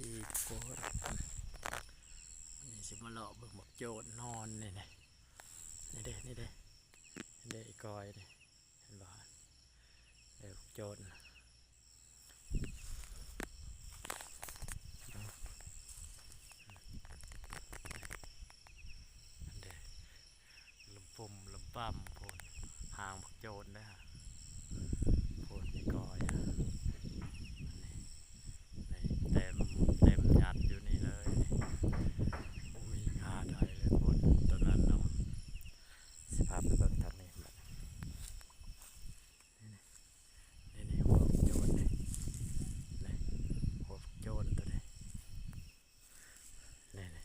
ອີກຄົນ ນີ້ຊິມາເລາະເບິ່ງບັກໂຈນນອນນີ້ ນີ້ເດ້ ນີ້ເດ້ ນີ້ເດ້ ອີກອຍນີ້ ເຫັນບໍ່? ເດ້ ໂຈນ ອັນເດ້ ລຳປົມລຳປຳພຸ້ນ ຫາງບັກໂຈນເດ້ ພຸ້ນ ອີກອຍ ນີ້ ນີ້ ເຕັມ ເຕັມຍັດຢູ່ນີ້ເລີຍ ນີ້ ບໍ່ມີງາໃດເລີຍພຸ້ນ ໂຕນັ້ນນຳ ຊິພາໄປເບິ່ງທາງນີ້ບັດ ນີ້ ນີ້ ຫົວໂຈນນີ້ ນີ້ ຫົວໂຈນໂຕນີ້ ນີ້ ນີ້ ນີ້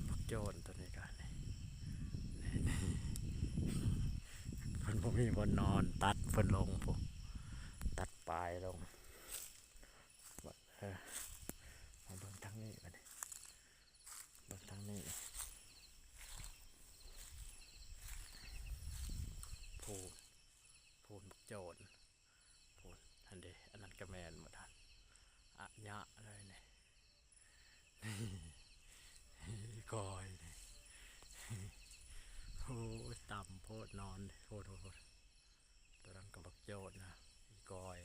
ບັກໂຈນໂຕນີ້ກະ ນີ້ ນີ້ ນີ້ ເພິ່ນບໍ່ມີບ່ອນນອນ ຕັດເພິ່ນລົງພຸ້ນ ຕັດປາຍລົງ ເອີ ມາເບິ່ງທາງນີ້ບັດນີ້ ເບິ່ງທາງນີ້ ພູ ພູນ ໂຈນ ພຸ້ນ ຫັ້ນເດ້ ອັນນັ້ນກະແມ່ນໝົດຫັ້ນ ອະຍະເລີຍນີ້ ອີກອຍນີ້ ໂອ້ຍ ຕ່ຳໂພດນອນ ໂພດ ໂພດ ໂພດ ໂຕນັ້ນກະບັກໂຈນນະ ອີກອຍ